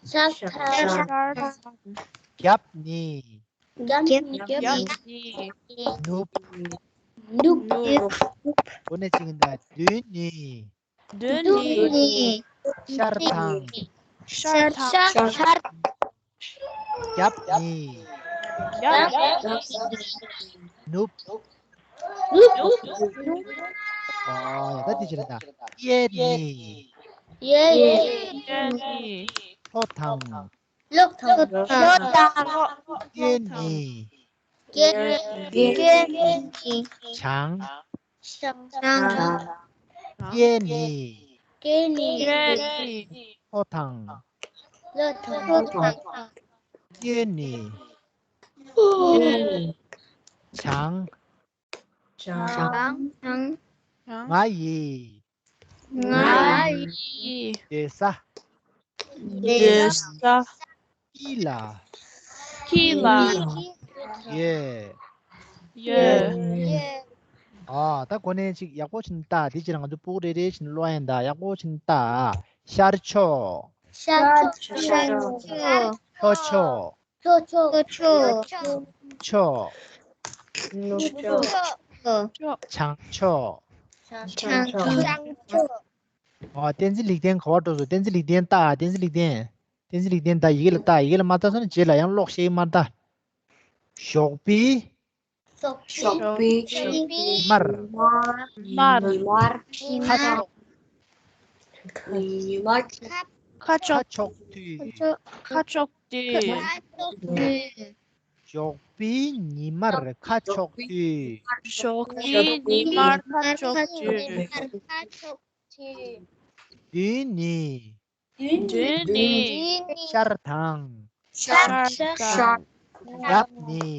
ཤར་དང་། ཤར་དང་། རྒྱབ་ནི། རྒྱབ་ནི། རྒྱབ་ནི། ནུབ། ནུབ། ནུབ། གོ་ནས་ཅིག་ཡིན་ད། མདུན་ནི། མདུན་ནི། ཤར་དང་། ཤར་དང་། ཤར། རྒྱབ་ནི། རྒྱབ། ནུབ། ནུབ། ཨ་ཡ་ད་དེ་ཅི་རེད་ད། གཡས་ནི། གཡས་ནི། ལྷོ་དང་། ལྷོ་དང་། གཡོན་ནི། གཡོན་ནི། བྱང་། བྱང་། གཡས་ནི། གཡས་ནི། ལྷོ་དང་། ལྷོ་དང་། གཡོན་ནི། བྱང་། བྱང་། ང་ཡི། ང་ཡི། སྡོད་ས། སྡོད་ས། དཀྱིལ་ལ། དཀྱིལ་ལ། ཡོད། ཡོད། ཨ། ད་གོ་ནས་ཅིག་ཡག་པོ་ཕྱིན་ལྟ། དེ་ཕྱིར་ང་ཚོ་ཕྲུ་གུ་རེ་རེ་བཞིན་ཀློག་ཡིན་ད། ཡག་པོ་ཕྱིན་ལྟ། ཤར་ཕྱོགས། ཤར་ཕྱོགས། ལྷོ་ཕྱོགས། ལྷོ་ཕྱོགས། ལྷོ་ཕྱོགས། ཕྱོགས། ནུབ་ཕྱོགས། བྱང་ཕྱོགས། བྱང་ཕྱོགས། ཨ། བསྟན་འཛིན་ལེགས་ལྡན་ག་པར་འགྲོ་སོང་། བསྟན་འཛིན་ལེགས་ལྡན་ལྟ། བསྟན་འཛིན་ལེགས་ལྡན། བསྟན་འཛིན་ལེགས་ལྡན་ལྟ། ཡི་གེ་ལ་ལྟ། ཡི་གེ་ལ་མ་ལྟ་སོང་ན་རྗེས་ལ་ཡང་ཀློག་ཤེས་མ་ལྟ། ཞོགས་པའི། ཞོགས་པའི། ཉི་མར། ཉི་མར། ཉི་མར། ཁ་ཕྱོགས། ཉི་མར། ཁ་ཕྱོགས། ཁ་ཕྱོགས་དུས། ཁ་ཕྱོགས་དུས། ཞོགས་པའི་ཉི་མར་ཁ་ཕྱོགས་དུས། ཞོགས་པའི་ཉི་མར་ཁ་ཕྱོགས་དུས། མདུན་ནི། མདུན་ནི། ཤར་དང་། ཤར་དང་། རྒྱབ་ནི།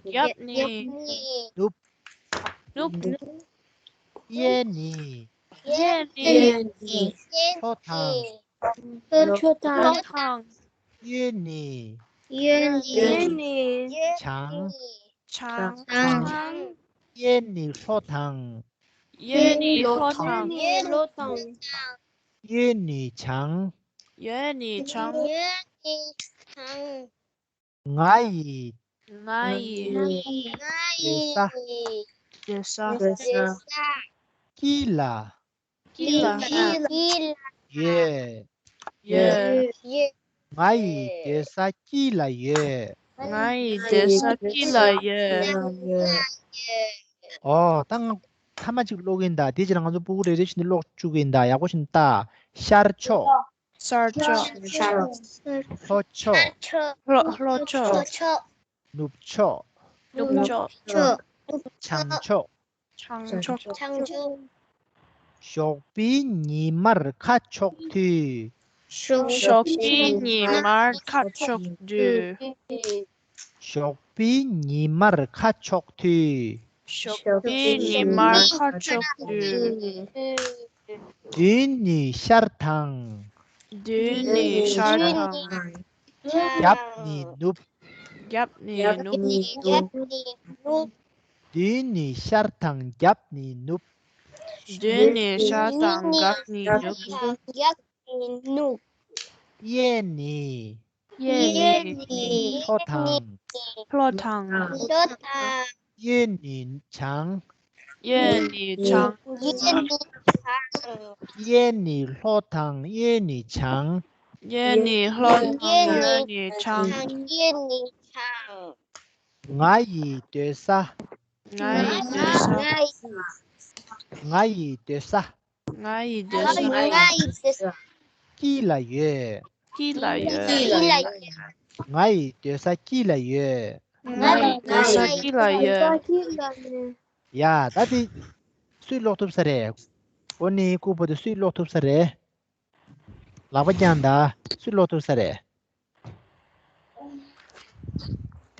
རྒྱབ་ནི། ནུབ། ནུབ། གཡས་ནི། གཡས་ནི། ལྷོ་དང་། ལྷོ་དང་། གཡོན་ནི། གཡོན་ནི། བྱང་། བྱང་། གཡས་ནི་ལྷོ་དང་། གཡས་ནི་ལྷོ་དང་། གཡོན་ནི་བྱང་། གཡོན་ནི་བྱང་། ང་ཡི། ང་ཡི། སྡོད་ས། སྡོད་ས། དཀྱིལ་ལ། དཀྱིལ་ལ། ཡོད། ཡོད། ང་ཡི་སྡོད་ས་དཀྱིལ་ལ་ཡོད། ང་ཡི་སྡོད་ས་དཀྱིལ་ལ་ཡོད། ཨོ། ད་ང་ཐ་མ་གཅིག་ཀློག་གིན་གདའ། དེ་ཕྱིར་ང་ཚོ་ཕྲུ་གུ་རེ་རེ་བཞིན་ཀློག་བཅུག་གིན་གདའ། ཡག་པོ་བཞིན་ལྟ། ཤར་ཕྱོགས། ཤར་ཕྱོགས། ལྷོ་ཕྱོགས། ལྷོ་ལྷོ་ཕྱོགས། ནུབ་ཕྱོགས། ནུབ་ཕྱོགས། བྱང་ཕྱོགས། བྱང་ཕྱོགས། ཞོགས་པའི་ཉི་མར་ཁ་ཕྱོགས་དུས། ཞོགས་པའི་ཉི་མར་ཁ་ཕྱོགས་དུས། ཞོགས་པའི་ཉི་མར་ཁ་ཕྱོགས་དུས། ཞོགས་པའི་ཉི་མར་ཁ་ཕྱོགས་དུས། མདུན་ནི་ཤར་དང་། མདུན་ནི་ཤར་དང་། རྒྱབ་ནི་ནུབ། རྒྱབ་ནི་ནུབ། མདུན་ནི་ཤར་དང་རྒྱབ་ནི་ནུབ། མདུན་ནི་ཤར་དང་རྒྱབ་ནི་ནུབ། གཡས་ནི། གཡས་ནི། ལྷོ་དང་། ལྷོ་དང་། གཡོན་ནི་བྱང་། གཡོན་ནི་བྱང་། གཡས་ནི་ལྷོ་དང་གཡོན་ནི་བྱང་། གཡོན་ནི་ལྷོ་དང་གཡོན་ནི་བྱང་། ང་ཡི་སྡོད་ས། ང་ཡི་སྡོད་ས། ང་ཡི་སྡོད་ས། ང་ཡི་སྡོད་ས། དཀྱིལ་ལ་ཡོད། དཀྱིལ་ལ་ཡོད། ང་ཡི་སྡོད་ས་དཀྱིལ་ལ་ཡོད། ང་ཡི་སྡོད་ས་དཀྱིལ་ལ་ཡོད། ཡ། ད་དེ་སུས་ཀློག་ཐུབ་ས་རེད། འོ་ནི་ཀུ་པོ་དེ་སུས་ཀློག་ཐུབ་ས་རེད། ལག་པ་བརྐྱངས་དང་། སུས་ཀློག་ཐུབ་ས་རེད།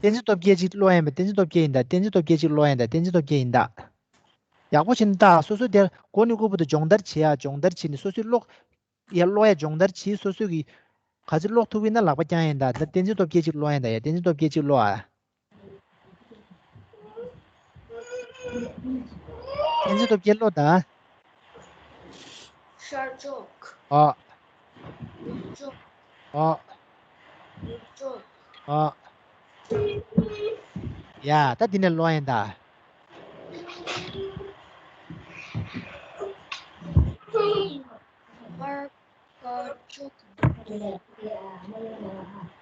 བསྟན་འཛིན་སྟོབས་རྒྱལ་གཅིག་ཀློག་ཡིན་པ། བསྟན་འཛིན་སྟོབས་རྒྱལ་ཡིན་ད། བསྟན་འཛིན་སྟོབས་རྒྱལ་གཅིག་ཀློག་ཡིན་ད། བསྟན་འཛིན་སྟོབས་རྒྱལ་ཡིན་ད། ཡག་པོ་བྱས་ནས་ལྟ། སོ་སོ་དེར་གོ་ནས་ཀུ་པོ་དེ་སྦྱོང་བརྡར་བྱེད་ཡ། སྦྱོང་བརྡར་བྱེད་ནས་སོ་སོས་ཀློག་ཡ། ཀློག་ཡ་སྦྱོང་བརྡར་བྱེད། སོ་སོ་གིས་ག་ཚོད་ཀློག་ཐུབ་ཀྱི་ན་ལག་པ་བརྐྱངས་ཡིན་ད། ད་བསྟན་འཛིན་སྟོབས་རྒྱལ་གཅིག་ཀློག་ཡིན་ད། ཡ། བསྟན་འཛིན་སྟོབས་རྒྱལ་གཅིག་ཀློག་ཨ། བསྟན་འཛིན་སྟོབས་རྒྱལ་ཀློག་ད། ཤར་ཕྱོགས། ཨ། ནུབ་ཕྱོགས། ཨ། ནུབ་ཕྱོགས། ཨ། ཡ། ད་འདི་ནས་ཀློག་ཡིན་ད།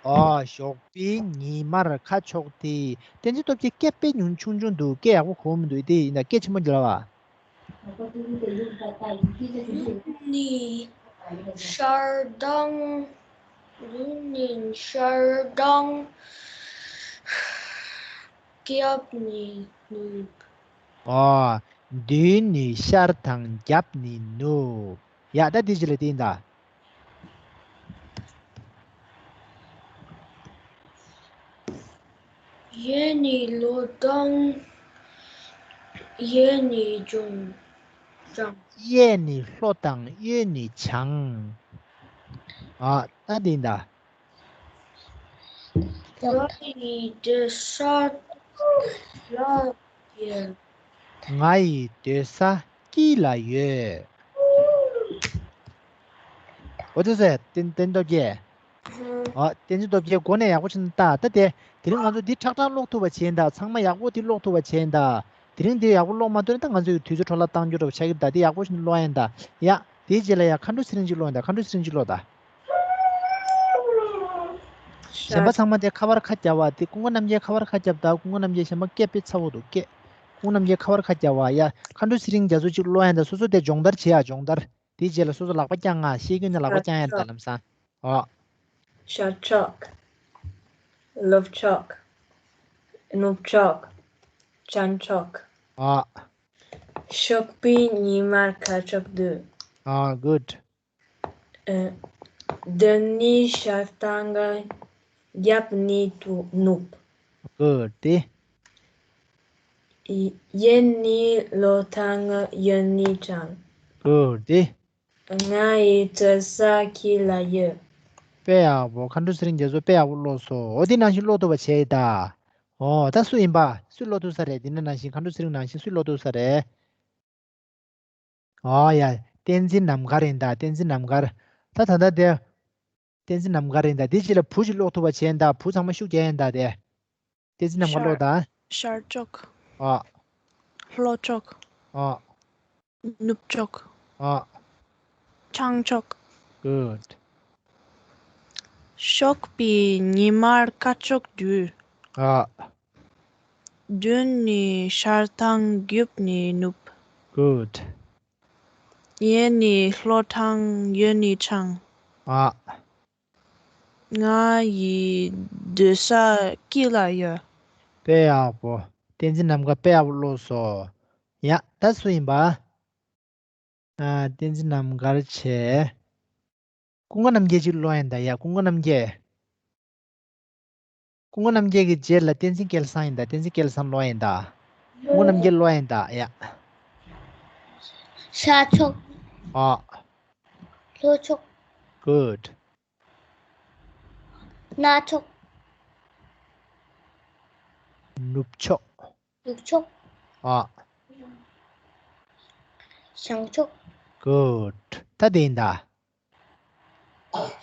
ཨ། ཞོགས་པའི་ཉི་མར་ཁ་ཕྱོགས་ཏེ། བསྟན་འཛིན་སྟོབས་རྒྱལ་སྐད་དཔེ་ཉུང་ཆུང་ཆུང་འདུག་སྐད་ཡག་པོ་གོ་མི་འདུག་དེ་ཡིན་ན་སྐད་ཆེན་པོ་རྒྱག་ལ་བ། ནི། ཤར་དང་། མདུན་ནས་ཤར་དང་། རྒྱབ་ནས་ནུབ། ཨོ། མདུན་ནས་ཤར་དང་རྒྱབ་ནས་ནུབ། ཡ་ད་འདི་ཅི་ལ་བསྟན་ད། གཡས་ནས་ལྷོ་དང་། གཡས་ནས་བྱང་། གཡས་ནས་ལྷོ་དང་གཡོན་ནས་བྱང་། ཨ་ད་འདི་ད། ང་ཡི་སྡོད་ས་ལ་ཡོད། ང་ཡི་སྡོད་ས་དཀྱིལ་ལ་ཡོད། འོ་དེ་ཚོ་བསྟན་བསྟན་སྟོབས་རྒྱས། ཨ་བསྟན་འཛིན་སྟོབས་རྒྱས་མགོ་ནས་ཡག་པོ་ཞིག་ལྟ་ད་དེ། དེ་རིང་ང་ཚོ་འདི་ཁྲག་ཁྲག་ཀློག་ཐུབ་པ་བྱས་ཡིན་ད། ཚང་མ་ཡག་པོ་འདི་ཀློག་ཐུབ་པ་བྱས་ཡིན་ད། དེ་རིང་འདི་ཡག་པོ་ཀློག་མ་ཐུབ་ན་ད་ང་ཚོའི་དུས་ཚོད་འཕྲོ་བརླག་བཏང་རྒྱུ་འདྲ་པོ་ཆགས་ཀྱི་ད། འདི་ཡག་པོ་ཞིག་ཀློག་ཡིན་ད། ཡ་དེའི་རྗེས་ལ་ཡ་མཁའ་འགྲོ་ཚེ་རིང་ཅིག་ཀློག་ཡིན་ད། མཁའ་འགྲོ་ཚེ་རིང་ཅིག་ཀློག་ད། གཞན་པ་ཚང་མ་དེ་ཁ་པར་ཁ་རྒྱབ་པ་དེ། ཀུན་དགའ་རྣམ་རྒྱལ་ཁ་པར་ཁ་རྒྱབ་ད། ཀུན་དགའ་རྣམ་རྒྱལ་གཞན་པ་སྐད་དཔེ་ཚ་བོ་འདུག་སྐད། ཀུན་དགའ་རྣམ་རྒྱལ་ཁ་པར་ཁ་རྒྱབ་པ། ཡ་མཁའ་འགྲོ་ཚེ་རིང་རྒྱ་མཚོ་གཅིག་ཀློག་ཡ་ཡིན་ད། སོ་སོ་དེ་སྦྱོང་བརྡར་བྱེད་ཡ་སྦྱོང་བརྡར། དེའི་རྗེས་ལ་སོ་སོ་ལག་པ་བརྐྱངས་ང་ཤེས་ཀྱི་ཡོད་ན་ལག་པ་བརྐྱངས་ཡ་ཡིན་ད། ལམ་སང་། ཨོ། ཤར་ཕྱོགས། ལྷོ་ཕྱོགས། ནུབ་ཕྱོགས། བྱང་ཕྱོགས། ཨོ། ཞོགས་པའི་ཉི་མར་ཁ་ཕྱོགས་དུས། ཨོ་གུཌ། ཨ། མདུན་ནས་ཤར་དང་། རྒྱབ་ནས་དུ་ནུབ། གུཌ་དེ། གཡས་ནས་ལྷོ་དང་གཡོན་ནས་བྱང་། གུཌ་དེ། ང་ཡི་སྡོད་ས་དཀྱིལ་ལ་ཡོད། དཔེ་ཡག་པོ། མཁའ་འགྲོ་ཚེ་རིང་རྒྱ་མཚོ་དཔེ་ཡག་པོ་ཀློག་སོང་། འོ་དེ་ནང་བཞིན་ཀློག་ཐུབ་པ་བྱས་ཡིན་ད། འོ་ད་སུ་ཡིན་པ། སུས་ཀློག་ཐུབ་ས་རེད། དེ་ནང་བཞིན་མཁའ་འགྲོ་ཚེ་རིང་ནང་བཞིན་སུས་ཀློག་ཐུབ་ས་རེད། ཨོ་ཡ། བསྟན་འཛིན་རྣམ་དཀར་ཡིན་ད། བསྟན་འཛིན་རྣམ་དཀར། ད་ད་ལྟ་དེ། བསྟན་འཛིན་རྣམ་དཀར་ཡིན་ད། དེ་རྗེས་ལ་བུ་ཞིག་ཀློག་ཐུབ་པ་བྱས་ཡིན་ད། བུ་ཚང་མ་ཤུགས་རྒྱག་ཡིན་ད་དེ། བསྟན་འཛིན་རྣམ་དཀར་ཀློག་ཤར། ད། ཤར་ཕྱོགས། ཨོ། ལྷོ་ཕྱོགས། ཨོ། ནུབ་ཕྱོགས། ཨོ། བྱང་ཕྱོགས། གུཌ། ཞོགས་པའི་ཉི་མར་ཁ་ཕྱོགས་དུས། ཨོ། མདུན་ནས་ཤར་དང་རྒྱབ་ནས་ནུབ། གུཌ། གཡས་ནས་ལྷོ་དང་གཡོན་ནས་བྱང་། ཨོ། ང་ཡི་སྡོད་ས་དཀྱིལ་ལ་ཡོད། དཔེ་ཡག་པོ། བསྟན་འཛིན་རྣམ་དཀར་དཔེ་ཡག་པོ་ཀློག་སོང་། ཡ་ད་སུ་ཡིན་པ། ཨ། བསྟན་འཛིན་རྣམ་དཀར་བྱས། ཀུན་དགའ་རྣམ་རྒྱལ་གཅིག་ཀློག་ཡིན་ད། ཡ་ཀུན་དགའ་རྣམ་རྒྱལ། ཀུན་དགའ་རྣམ་རྒྱལ་གྱི་རྗེས་ལ་བསྟན་འཛིན་སྐལ་བཟང་ཡིན་ད། བསྟན་འཛིན་སྐལ་བཟང་ཀློག་ཡིན་ད། ཀུན་དགའ་རྣམ་རྒྱལ་ཀློག་ཡིན་ད། ཡ། ཤར་ཕྱོགས། ཨོ། ལྷོ་ཕྱོགས། གུཌ། སྣ་ཚོགས། ནུབ་ཕྱོགས། ནུབ་ཕྱོགས། ཨ། བྱང་ཕྱོགས། གུཌ། ད་དེ་ཡིན་ད།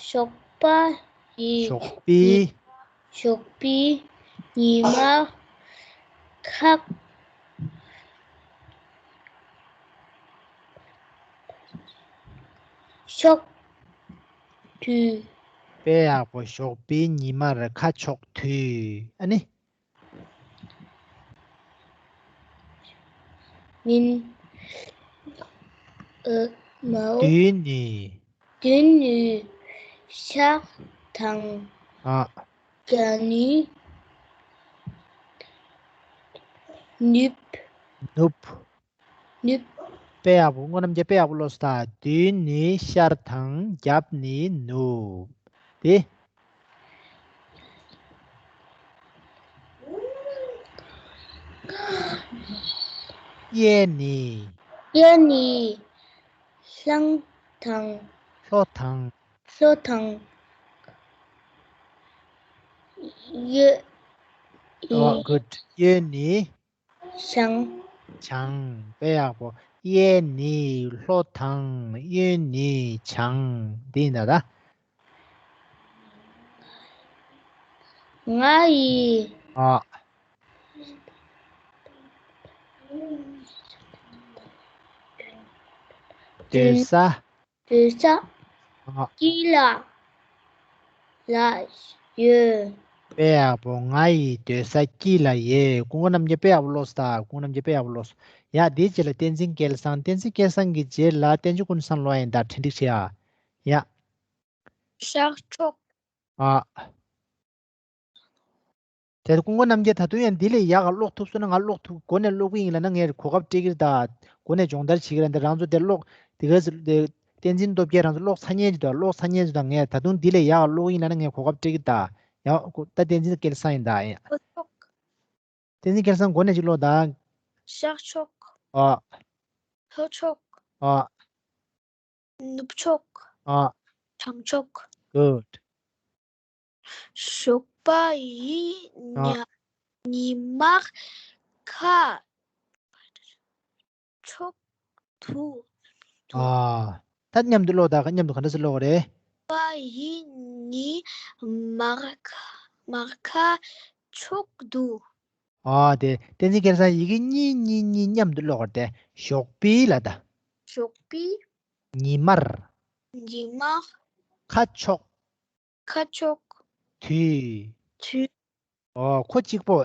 ཞོགས་པ་ཡི། ཞོགས་པའི། ཞོགས་པའི་ཉི་མ་ཁ་ཕྱོགས་དུས། དཔེ་ཡག་པོ། ཞོགས་པའི་ཉི་མར་ཁ་ཕྱོགས་དུས། ཨ་ནི། མིན། ཨ། མའོ། མདུན་ནས། མདུན་ནས་ཤར་དང་། ཨ། རྒྱབ་ནས་ནུབ། ནུབ། ནུབ། དཔེ་ཡག་པོ། ཀུན་དགའ་རྣམ་རྒྱལ་དཔེ་ཡག་པོ་ཀློག་སོང་ད། མདུན་ནས་ཤར་དང་རྒྱབ་ནས་ནུབ། དེ། གཡས་ནས། གཡས་ནས་ལྷོ་དང་། ལྷོ་དང་། ལྷོ་དང་། གཡོན། ཨོ། གུཌ། གཡོན་ནས། བྱང་། བྱང་། དཔེ་ཡག་པོ། གཡས་ནས་ལྷོ་དང་གཡོན་ནས་བྱང་། འདི་ཡིན་ད་ད། ང་ཡི། ཨ། སྡོད་ས། སྡོད་ས། ཨ། དཀྱིལ་ལ། ལ་ཡོད། དཔེ་ཡག་པོ། ང་ཡི་སྡོད་ས་དཀྱིལ་ལ་ཡོད། ཀུན་དགའ་རྣམ་རྒྱལ་དཔེ་ཡག་པོ་ཀློག་སོང་ད། ཀུན་དགའ་རྣམ་རྒྱལ་དཔེ་ཡག་པོ་ཀློག་སོང་། ཡ། དེའི་རྗེས་ལ་བསྟན་འཛིན་སྐལ་བཟང་། བསྟན་འཛིན་སྐལ་བཟང་གི་རྗེས་ལ་བསྟན་འཛིན་ཀུན་བཟང་ཀློག་ཡིན་ད། ཁྲིན་ཀྲིག་བྱེད་ཨ། ཡ། ཤར་ཕྱོགས། ཨ། དེ་ཀུན་དགའ་རྣམ་རྒྱལ་ད་དུང་ཡང་འདི་ལས་ཡག་ག་ཀློག་ཐུབ་སོང་ན། ང་ཀློག་ཐུབ། འགོ་ནས་ཀློག་གི་ཡིན་ལབ་ན་ངས་གོ་སྐབས་སྤྲད་ཀྱི་རེད་ད། འགོ་ནས་སྦྱོང་བརྡར་བྱེད་ཀྱི་རེད། འདི་རང་ཚོ་དེ་ཀློག་དེ་ག་ཟེར་དེ། བསྟན་འཛིན་སྟོབས་རྒྱལ་རང་ཚོ་ཀློག་ཚར་ཉན་ཅིག་འདུག་ཀློག་ཚར་ཉན་ཅིག་འདུག་ངས་ད་དུང་འདི་ལས་ཡག་ག་ཀློག་གི་ཡིན་ལབ་ན་ངས་གོ་སྐབས་སྤྲད་ཀྱི་རེད་ད། ཡ། ད་བསྟན་འཛིན་སྐལ་བཟང་ཡིན་ད། ཡ། ལྷོ་ཕྱོགས། བསྟན་འཛིན་སྐལ་བཟང་འགོ་ནས་ཅིག་ཀློག་ད། ཤར་ཕྱོགས། ཨ། ལྷོ་ཕྱོགས། ཨ། ནུབ་ཕྱོགས། ཨ། བྱང་ཕྱོགས། Good. ཞོགས་པ་ཡི་ཨ། ཉ་ཉི་མ་ཁ་ཕྱོགས་དུ། ཨ། ད་མཉམ་དུ་ཀློག་ད། མཉམ་དུ་ག་འདྲ་སེ་ཀློག་གི་རེད། པ་ཡི་ཉི་མ་ཁ་མ་ཁ་ཕྱོགས་དུ། ཨ། དེ་བསྟན་འཛིན་སྐལ་བཟང་ཡི་གེ་གཉིས་གཉིས་གཉིས་མཉམ་དུ་ཀློག་གི་རེད་དེ། ཞོགས་པའི་ལབ་ད། ཞོགས་པའི། ཉི་མར། ཉི་མ། ཁ་ཕྱོགས། ཁ་ཕྱོགས། དུས། དུས། ཨོ། ཁོ་གཅིག་པོ།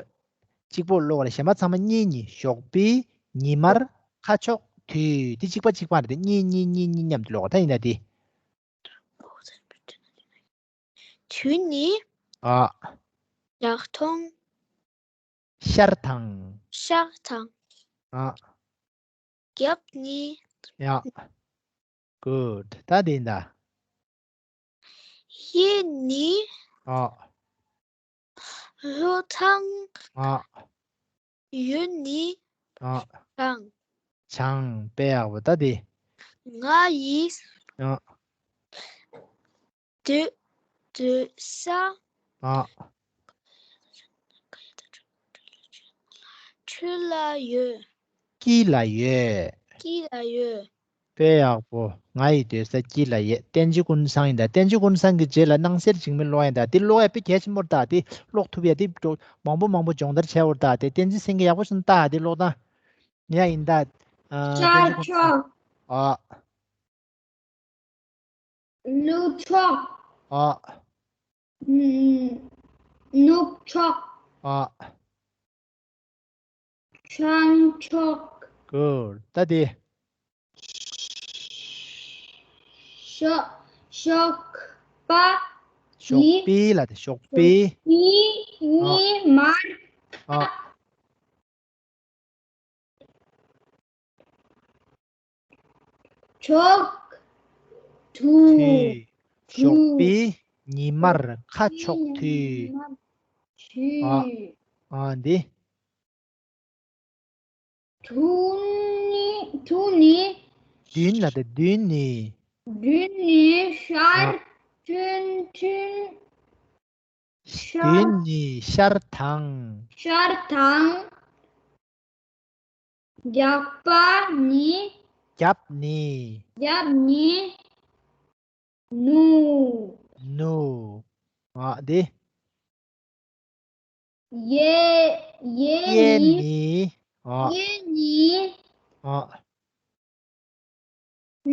གཅིག་པོ་ཀློག་རེད། གཞན་པ་ཚང་མ་གཉིས་གཉིས། ཞོགས་པའི། ཉི་མར། ཁ་ཕྱོགས། དུས། དེ་གཅིག་པ་གཅིག་པ་རེད་དེ། གཉིས་གཉིས་གཉིས་གཉིས་མཉམ་དུ་ཀློག་རེད་ད། ཡིན་ན་དེ། དུས་ནི། ཨ། ཡར་དང་། ཤར་དང་། ཤར་དང་། ཨ། རྒྱབ་ནི། ཡ། Good. ད་དེ་ཡིན་ད། གཡས་ནི། ཨ། ལྷོ་དང་། ཨ། གཡོན་ནི། ཨ། བྱང་། བྱང་། དཔེ་ཡག་པོ་ད་དེ། ང་ཡི། ཨ། སྡོད་སྡོད་ས། ཨ། ཁྱོད་ལ་ཡོད། དཀྱིལ་ལ་ཡོད། དཀྱིལ་ལ་ཡོད། དཔེ་ཡག་པོ། ང་ཡི་སྡོད་ས་དཀྱིལ་ལ་ཡོད། བསྟན་འཛིན་ཀུན་བཟང་ཡིན་ད། བསྟན་འཛིན་ཀུན་བཟང་གི་རྗེས་ལ་སྣང་གསལ་འཇིགས་མེད་ཀློག་ཡིན་ད། འདི་ཀློག་ཡ་དཔེ་གལ་ཆེན་པོ་རེད་ད། འདི་ཀློག་ཐུབ་ཡ་འདི་མང་པོ་མང་པོ་སྦྱོང་བརྡར་བྱས་ཡོད་ད། དེ་བསྟན་འཛིན་སེང་གེ་ཡག་པོ་ཞིག་ལྟ། འདི་ཀློག་སྟངས། ཡ་ཡིན་ད། ཨ། བསྟན་འཛིན་ཀུན་བཟང་། ཨ། ལྷོ་ཕྱོགས། ཨ། ཨ། ནུབ་ཕྱོགས། ཨ། བྱང་ཕྱོགས། Good. ད་དེ། ཞོགས་ཞོགས་པ། ཞོགས་པའི་ལབ་དེ། ཞོགས་པའི། ཞོགས་པའི་ཨ། ཉི་མར། ཨ། ཕྱོགས་དུ། དུས། ཞོགས་པའི་ཉི་མར་ཁ་ཕྱོགས་དུས། དུས། ཨ། ཨ། འདི། དུ་ནི། དུ་ནི། མདུན་ལབ་དེ། མདུན་ནི། མདུན་ནི་ཤར། ཨ། ཐུན་ཐུན། ཤར། མདུན་ནི་ཤར་དང་། ཤར་དང་། རྒྱབ་པ་ནི། རྒྱབ་ནི། རྒྱབ་ནི། ནུབ། ནུབ། ཨ། འདི། གཡས། གཡས་གཡས་ནི། ནི། ཨ། གཡས་ནི། ཨ།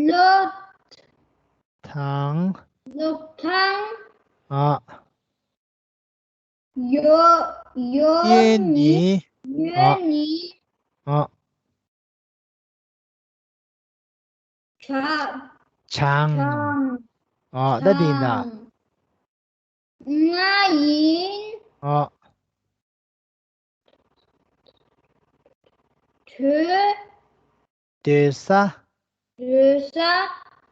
ལྷོ། དང་། ལྷོ་དང་། ཨ། གཡོ། གཡོན་གཡས་ནི། ནི། ཨ། གཡོན་ནི། ཨ། བྱ། བྱང་། བྱང་། ཨ། ད་དེ་ཡིན་ད། བྱང་། ང་ཡིན། ཨ། སྡོད། སྡོད་ས། སྡོད་ས།